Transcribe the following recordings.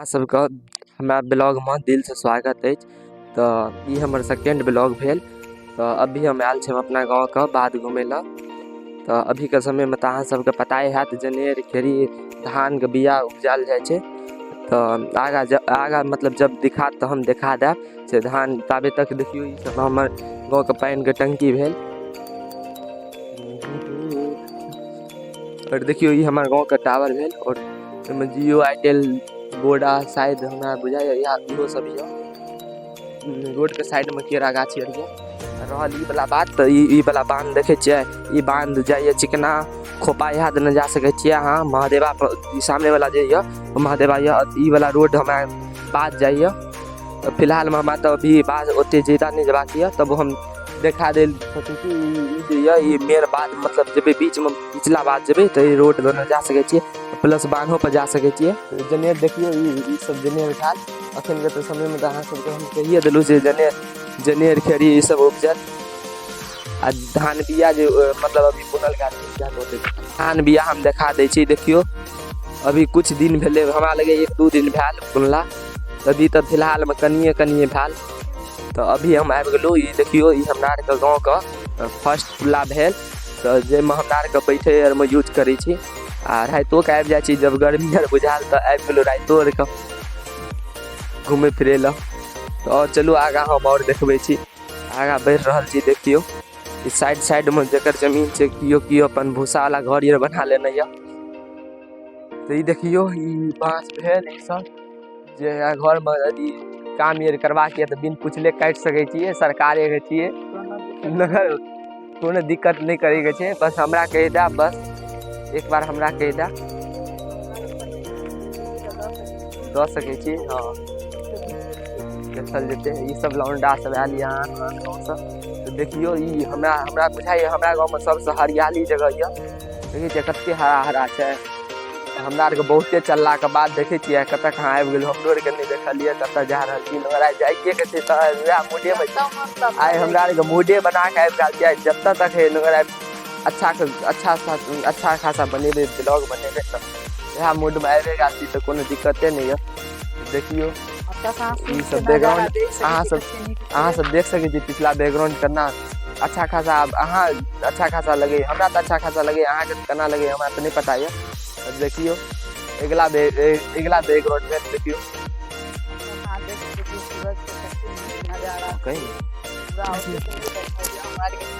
अहाँ सबके हमरा ब्लॉगमे दिलसँ स्वागत अछि। तऽ ई हमर सेकेंड ब्लॉग भेल। तऽ अभी हम आयल छी अपना गाँवके बाध घुमै लए। तऽ अभीके समयमे तऽ अहाँ सबके पताए हैत जनेर खेड़ी धानके बिया उपजायल जाइ छै। तऽ आगाँ आगाँ मतलब जब दिखात तऽ हम देखा देब से धान। ताबे तक देखियौ ई सब हमर गाँवके पानिके टंकी भेल। आओर देखियौ ई हमर गाँवके टावर भेल आओर ओहिमे जिओ एयरटेल वोडा शायद हमरा बुझाइए इएह इहो सब यऽ। रोडके साइडमे केरा गाछी आर यऽ। रहल ई वला बात तऽ ई वला बान्ध देखै छियै, ई बान्ध जाइए चिकना खोपा इएह देने जा सकै छियै अहाँ महादेवा पर। ई सामने वला जे यऽ महादेवा यऽ। ई वला रोड हमरा बाध जाइए। तऽ फिलहालमे हमरा तऽ अभी बाध ओते ज्यादा नहि जेबाक यऽ, तब हम देखा देल सकै छी। ई जे यऽ ई मेन बाध मतलब जेबै बीचमे पिछला बाध जेबै तऽ ई रोड दने जा सकै छियै, प्लस बान्हो पर जा सकै छियै। जनेर देखियौ ई सब जनेर भेल। अखनके तऽ समयमे तऽ अहाँ सबके हम कहिए देलहुँ जे जनेर जनेर खेड़ी ई सब उपजल आ धान बिया जे मतलब अभी बुनल गेल छै। धान बिया हम देखा दै छी। देखियौ अभी कुछ दिन भेलै, हमरा लगैए 1-2 दिन भेल बुनला। अभी तऽ फिलहालमे कनिए कनिए भेल। तऽ अभी हम आबि गेलहुँ। ई देखियौ ई हमरा आरके गाँवके फर्स्ट पुला भेल, तऽ जाहिमे हमरा आरके बैठे आरमे यूज करै छी आ रातिओके आबि जाइ छी जब गर्मी आर बुझायल तऽ आबि गेलहुँ रातिओ आरके घुमै फिरै लए। तऽ आओर चलू आगाँ हम आओर देखबै छी। आगाँ बढ़ि रहल छी। देखियौ ई साइड साइडमे जकर जमीन छै केओ केओ अपन भूसावला घर आर बना लेने यऽ। तऽ ई देखियौ ई बाँस भेल। ई सब जे घरमे यदि काम आर करबाक यऽ तऽ बिन पुछले काटि सकै छियै, सरकारेके छियै, कोनो दिक्कत नहि करैके छै। बस हमरा कहि दए, बस एक बार हमरा कहि दए, दऽ सकै छी। हँ देखल जेतै। ई सब लौंडा सब आयल यऽ आन आन गाँवसँ। तऽ देखियौ ई हमरा हमरा बुझाइए हमरा गाँवमे सबसँ हरियाली जगह यऽ। देखै छियै कते हरा हरा छै। हमरा आरके बहुते चललाके बाद देखै छियै कतऽ कहाँ आबि गेलहुँ। हमरो आरके नहि देखलियै कतऽ जा रहल छी, मगर आइ जाइएके छै तऽ वएह मूडेमे आइ हमरा आरके मूडे बना कऽ आबि गेल छियै। जतऽ तक हइ मगर आइ अच्छा अच्छा अच्छा खासा बनेबै, ब्लॉग बनेबै, तऽ वएह मूडमे आबि गेल छी तऽ कोनो दिक्कते नहि यऽ। देखियौ ई सब बैकग्राउंड अहाँ सब देख सकै छी। पिछला बैकग्राउंड केना अच्छा खासा अहाँ अच्छा खासा लगैए। हमरा तऽ अच्छा खासा लगैए, अहाँके केना लगैए हमरा तऽ नहि पता यऽ। देखियौ अगिला अगिला बैकग्राउंड में देखियौ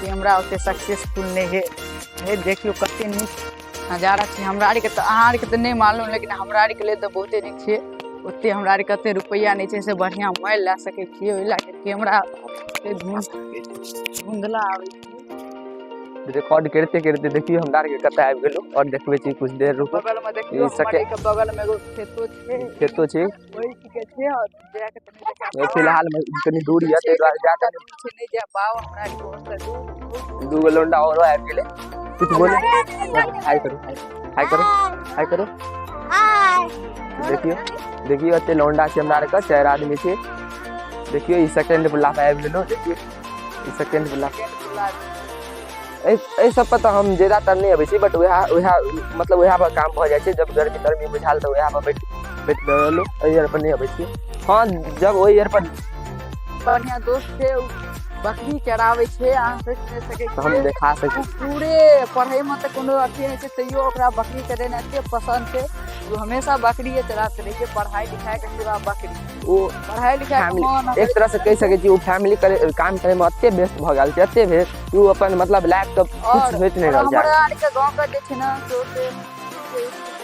कैमरा ओते सक्सेसफुल नहि है। देखियौ कते नीक नजारा छै। हमरा आरके तऽ अहाँ आरके तऽ नहि मालूम, लेकिन हमरा आरके लेल तऽ बहुते नीक छै। ओते हमरा आरके कते रुपैआ नहि छै से बढ़िआँ मोबाइल लए सकै छियै, ओहि लए कऽ कैमरा धुंधला आबै छै। रिकॉर्ड करिते करिते देखियौ हमरा आरके कतऽ आबि गेलहुँ। आओर देखबै छी कुछ देर रुकू। बगलमे देखियौ बगलमे एगो खेतो छै, खेतो छै ओहि के छै। आओर जाके फिलहाल कनि दूर यऽ ताहि दुआरे जा कऽ नहि जा पाओ। हमरा आरके दूगो लौंडा औरो आबि गेलै। कुछ बोले, हाय करू, हाय करू, हाय करू। देखियौ देखियौ एते लौंडा छै हमरा आरके, 4 आदमी छै। देखियौ ई सेकेंड पुला पर आबि गेलहुँ। देखियौ ई सेकेंड पुला। एहि सब पर तऽ हम ज्यादातर नहि अबै छी, बट वएह वएह मतलब वएह पर काम भऽ जाइ छै। जब गर्मी तरमी बुझायल तऽ वएह पर बैठ बैठ रहलहुँ, एहि आर पर नहि अबै छी। हँ जब ओहि आर पर बढ़िआँ दोस्त छै, बकरी चराबै छै, अहाँ सोचि नहि सकै तऽ हम देखा सकै। पूरे पढ़ैमे तऽ कोनो अथी नहि छै, तैयो ओकरा बकरी चरेनाइ एते पसन्द छै, ओ हमेशा बकरिए चराबैत रहै छै। पढ़ाइ लिखाइके सिवा बकरी, ओ पढ़ाइ लिखाइ एक तरह से कहि सकै छी ओ फैमिली करे काम करैमे एते व्यस्त भऽ गेल छै, एते भेल कि ओ अपन मतलब लाइफ के कुछ होइत नहि रहल। हमरा आरके गाँवके जे छै ने से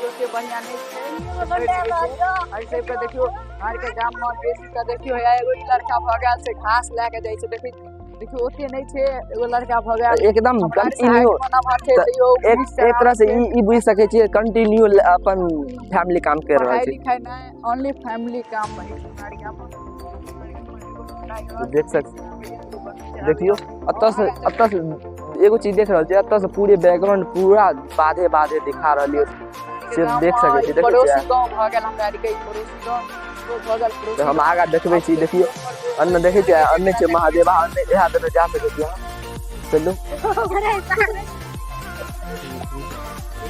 ओते बढ़िआँ नहि छै। एहि सबके देखियौ अहाँके गाममे बेसी तऽ देखियौ हैया एगो ई लड़का भऽ गेल से घास लए कऽ जाइ छै। देखै देखियौ ओते नहि छै, एगो लड़का भऽ गेल एकदम कंटिन्यू। एक तरह से ई बुझि सकै छियै कंटिन्यू अपन फैमिली काम कर रहल छै। पढ़ाइ लिखाइ नहि, ओनली फैमिली काम। देख सक देखियौ एतऽ से एतऽ से एगो चीज देख रहल छियै, एतऽ से पूरे बैकग्राउंड पूरा बाधे बाधे दिखा रहल यऽ से देख सकै छी। देखै छियै तऽ हम आगाँ देखबै छी। देखियौ अन्न देखै छियै, अन्न छै महादेवा, अन्न इएह दने जा सकै छी अहाँ। चलू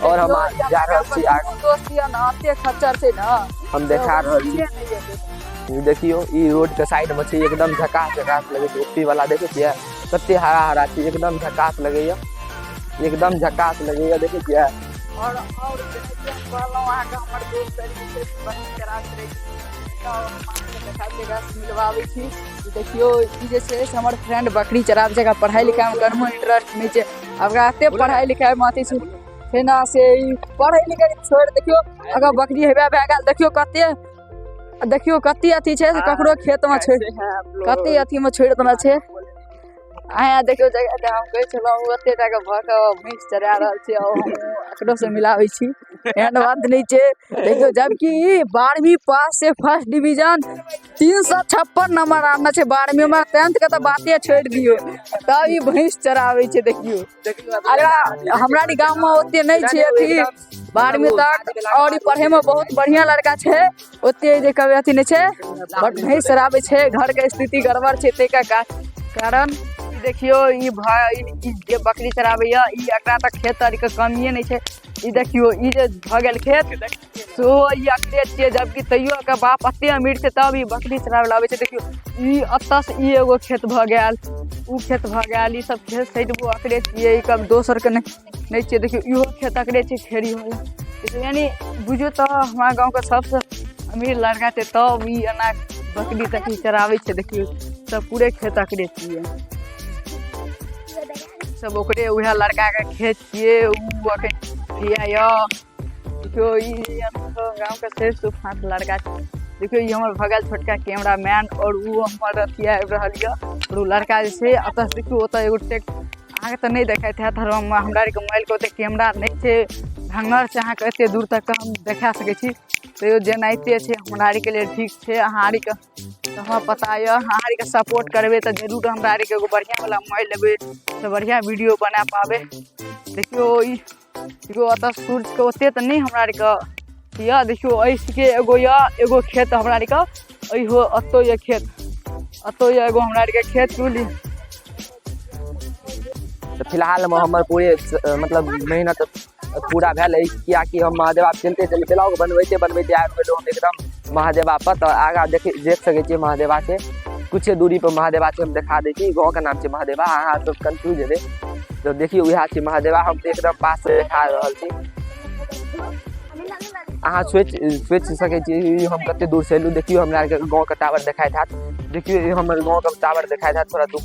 और हम जा रहल छी आगे। दोस्त यऽ ने एते खच्चर छै ने, हम देखा रहल छी। ई देखियौ, ई रोड के साइड में छै, एकदम झकास झकास लगै छै। ओपी वाला देखै छियै कते हरा हरा छै, एकदम झकास लगैया, एकदम झकास लगैया, देखै छियै। और जेनाकि हम कहलहुँ अहाँके, हमर दोस्त आर जे छै बहिन चराबैत रहै छै, तऽ हम अहाँके देखा के एकरासँ मिलवाबै छी। ई देखियौ, ई जे छै से हमर फ्रेंड बकरी चराबै छै। एकरा पढ़ाइ लिखाइमे कनिमो इंटरेस्ट नहि छै। आब एकरा एते पढ़ाइ लिखाइमे अथी छै छै ने, से ई पढ़ै लिखै छोड़ि देखियौ अगर बकरी हेबे भए गेल। देखियौ कते, देखियौ कते अथी छै से ककरो खेतमे छोड़ि, कते अथीमे छोड़ि देने छै। अहाँ देखियौ जगह हम कहै छलहुँ, ओते टाके भऽ कऽ भैंस चरा रहल छै और हम एकरोसँ मिलाबै छी, एहन बात नहि छै। देखियौ, जबकि ई 12वीं पास से फर्स्ट डिवीजन 356 नंबर आनने छै 12वींमे, टेंथके तऽ बाते छोड़ि दियौ, तब ई भैंस चराबै छै। देखियौ, अरे हमरा गाँवमे ओते नहि छै अथी 12वीं तक, और ई पढ़ैमे बहुत बढ़िआँ लड़का छै, ओते जे कहबै अथी नहि छै, बट भैंस चराबै छै। घरके स्थिति गड़बड़ छै, ताहिके कारण। ई देखियौ, ई भाय ई जे बकरी चराबैया, ई एकरा तऽ खेत आरके कमिए नहि छै। ई देखियौ, ई जे भऽ गेल खेत सेहो ई अकरे छियै, जबकि तैयो एकर बाप एते अमीर छै, तब ई बकरी चराबै लए आबै छै। देखियौ, ई एतऽसँ ई एगो खेत भऽ गेल, ओ खेत भऽ गेल, ई सब खेत सैतबो अकरे छियै, ई कब दोसरके नहि नहि छियै। देखियौ, इहो खेत अकरे छै खेड़ी वाला। यानी बुझियौ तऽ हमरा गाँवके सबसँ अमीर लड़का छै, तब ई एना बकरी तकरी चराबै छै। देखियौ, सब पूरे खेत अकरे छियै, सब ओकरे उएह लड़काके खेत छियै। ओ अखन भैया यऽ, देखियौ, ई गाँवके श्रेष्ठ उफाँट लड़का छै। देखियौ, ई हमर भऽ गेल छोटका कैमरा मैन आओर ओ हमर अथी आबि रहल यऽ। आओर ओ लड़का जे छै एतऽ देखियौ, ओतऽ एगो टेक अहाँके तऽ नहि देखाइत हैत। हमरा आरके मोबाइलके ओतेक कैमरा नहि छै ढङ्गर से अहाँके एतेक दूर तक हम देखा सकै छी। तैयो जेनाहिते छै हमरा आरके लेल ठीक छै। अहाँ आरके तऽ हमरा पता यऽ, अहाँ आरके सपोर्ट करबै तऽ जरूर हमरा आरके एगो बढ़िआँवला मोबाइल लेबै तऽ बढ़िआँ वीडियो बना पाबै। देखियौ, ई देखियौ, एतऽ सूर्यके ओतेक तऽ नहि हमरा आरके यऽ। देखियौ, एहिके एगो यऽ, एगो खेत हमरा आरके एहो एतौ यऽ खेत, एतौ यऽ एगो हमरा आरके खेत चूली। तऽ फिलहालमे हमर पूरे मतलब मेहनत पूरा भेल अछि, किएकि हम महादेवा चलिते चलिते ब्लॉग बनबैते बनबैते आबि गेलहुँ हम एकदम महादेवा पर। तऽ आगाँ देख देख सकै छियै, महादेवा छै, किछे दूरी पर महादेवा छै। हम देखा दै छी, गाँवके नाम छै महादेवा। अहाँ सब कन्फ्यूज हेबै तऽ देखियौ, उएह छै महादेवा। हम एकदम पास से देखा रहल छी। अहाँ सोचि सोचि सकै छी ई हम कते दूर से एलहुँ। देखियौ, हमरा आरके गाँवके टावर देखाइत हैत। देखियौ, ई हमर गाँवके टावर देखाइत हैत थोड़ा दूर।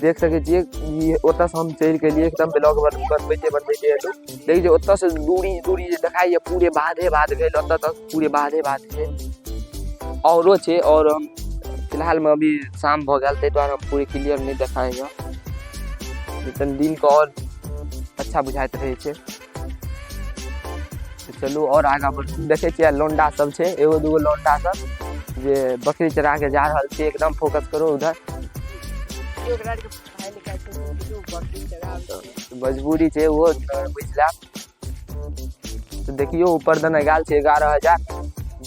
देख सकै छियै, ई ओतऽसँ हम चलि के एलियै, एकदम ब्लॉग बनबैते बनबैते एलहुँ। देखै छियै, ओतऽसँ दूरी दूरी जे देखाइए पूरे बाधे बाध भेल, ओतऽ तक पूरे बाधे बाध छै, औरो छै। आओर हम फिलहालमे अभी शाम भऽ गेल, ताहि दुआरे हम पूरे क्लियर नहि देखाइए, लेकिन दिनके आओर अच्छा बुझाइत रहै छै। तऽ चलू आओर आगाँ बढ़ू। देखै छियै, लौंडा सब छै, एगो दूगो लौंडा सब जे बकरी चरा के जा रहल छै। एकदम फोकस करो उधर। ओकरा आरके पढ़ाइ लिखाइ छै, बकरी चराबै छै। मजबूरी छै, ओहो बुझि लेब। तऽ देखियौ, ऊपर दने गेल छै 11,000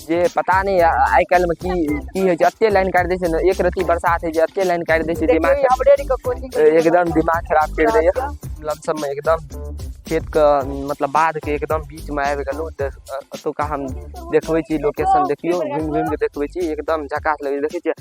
जे पता नहि आइ काल्हिमे की की होइ छै, एते लाइन काटि दै छै ने, एक रत्ती बरसात होइ छै, एते लाइन काटि दै छै, देखियौ, दिमाग ई हमरे आरके कोचिंग एकदम दिमाग खराब करि दैया। लमसममे एकदम खेतके मतलब बाधके एकदम बीचमे आबि गेलहुँ। एतुका हम देखबै छी लोकेशन। देखियौ, घुमि घुमि कऽ देखबै छी, एकदम झकास लगै छै। देखै छियै।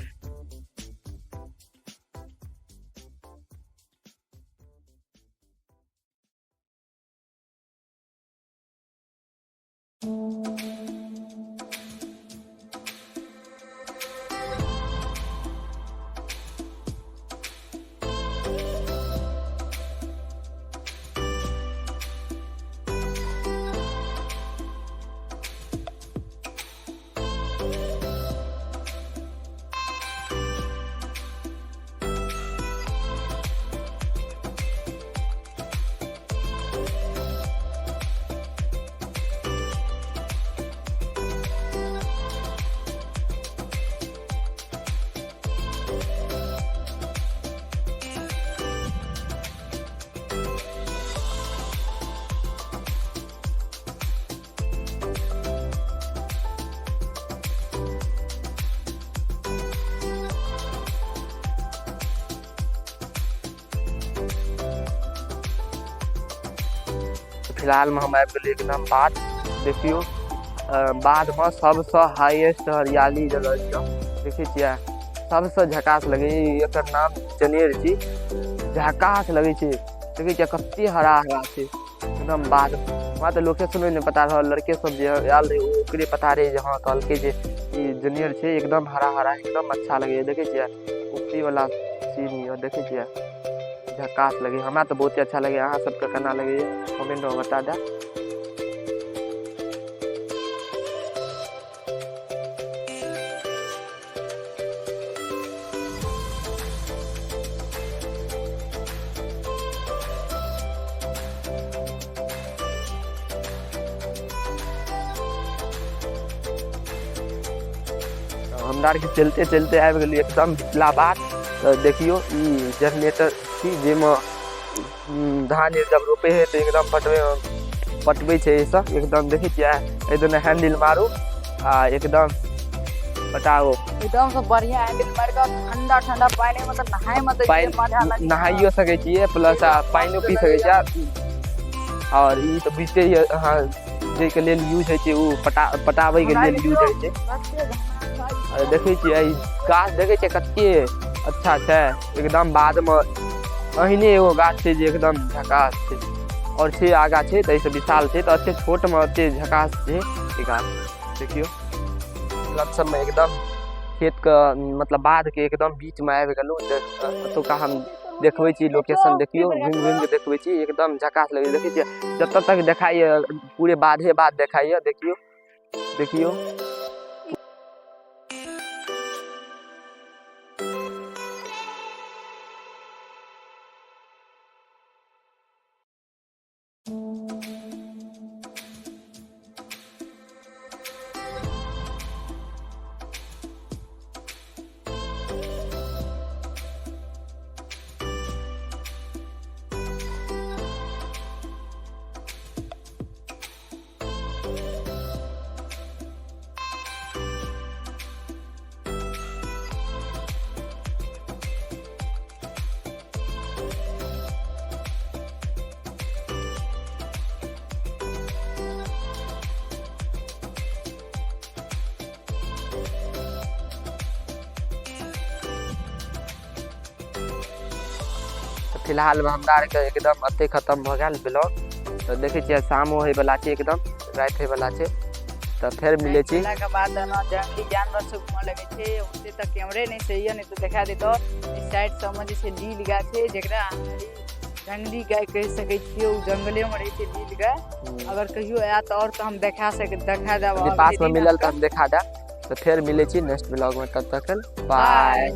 फिलहालमे हम आबि गेलियै एकदम बाध। देखियौ बाधमे सबसँ हाईएस्ट हरियाली जगह छै, देखै छियै सबसँ झकास लगै छै। एकर नाम जनेर छी, झकास लगै छै। देखै छियै कते हरा हरा छै एकदम बाध। हमरा तऽ लोकेशनो नहि पता रहल, लड़के सब जे आयल रहै ओकरे पता रहै जे हँ कहलकै जे ई जनेर छै, एकदम हरा हरा एकदम अच्छा लगैए। देखै छियै ऊपरी वाला सीन यऽ, देखै छियै झकास लगैए। हमरा तऽ बहुते अच्छा लगैए, अहाँ सबके केना लगैए कमेंटमे बता देब। हमरा आरके चलते चलते आबि गेलियै एकदम पिछला बात। तऽ देखियौ ई जनरेटर छी जाहिमे धान आर जब रोपै हइ तऽ एकदम पटबै पटबै छै एहिसँ एकदम। देखै छियै एहि दने हैंडल मारू आ एकदम पटाओ, एकदम से बढ़िया हैंडल मारि कऽ ठंडा ठंडा पानि मे तऽ नहाय मे तऽ पानि मजा लगै नहाइयो सकै छियै, प्लस आ पानिओ पी सकै छियै। आओर ई तऽ बुझिते यऽ अहाँ जाहिके लेल यूज होइ छै ओ पटाबैके लेल यूज होइ छै। देखै छियै ई गाछ, देखै छियै कते अच्छा छै एकदम। बाधमे एहने एगो गाछ छै जे एकदम झकास छै, आओर छै आगा छै तऽ एहिसँ विशाल छै, तऽ एते छोटमे एते झकास छै ई गाछ। देखियौ लमसममे एकदम खेतके मतलब बाधके एकदम बीचमे आबि गेलहुँ। एतुका हम देखबै छी लोकेशन, देखियौ घुमि घुमि कऽ देखबै छी, एकदम झकास लगै। देखै छियै जतऽ तक देखाइए पूरे बाधे बाध देखाइए। देखियौ देखियौ फिलहालमे हमरा आरके एकदम एते खतम भऽ गेल ब्लॉग। तऽ देखै छियै शामो होइवला छै, एकदम राति होइवला छै, तऽ फेर मिलै छी। के बाद ना जंगली जानवर सब घूमऽ लगै छै, ओते तऽ कैमरे नहि सही है, नहि तऽ देखा देतो। इस साइड सबमे जे छै नील गाय छै, जेकरा जंगली गाय कहि सकै छियै, ओ जंगले मे रहै छै नील गाय। अगर कहियो आयत और तऽ हम देखा सक देखा देब, पास में मिलल तऽ हम देखा देब। तऽ फेर मिलै छी नेक्स्ट ब्लॉग में, तब तक बाय।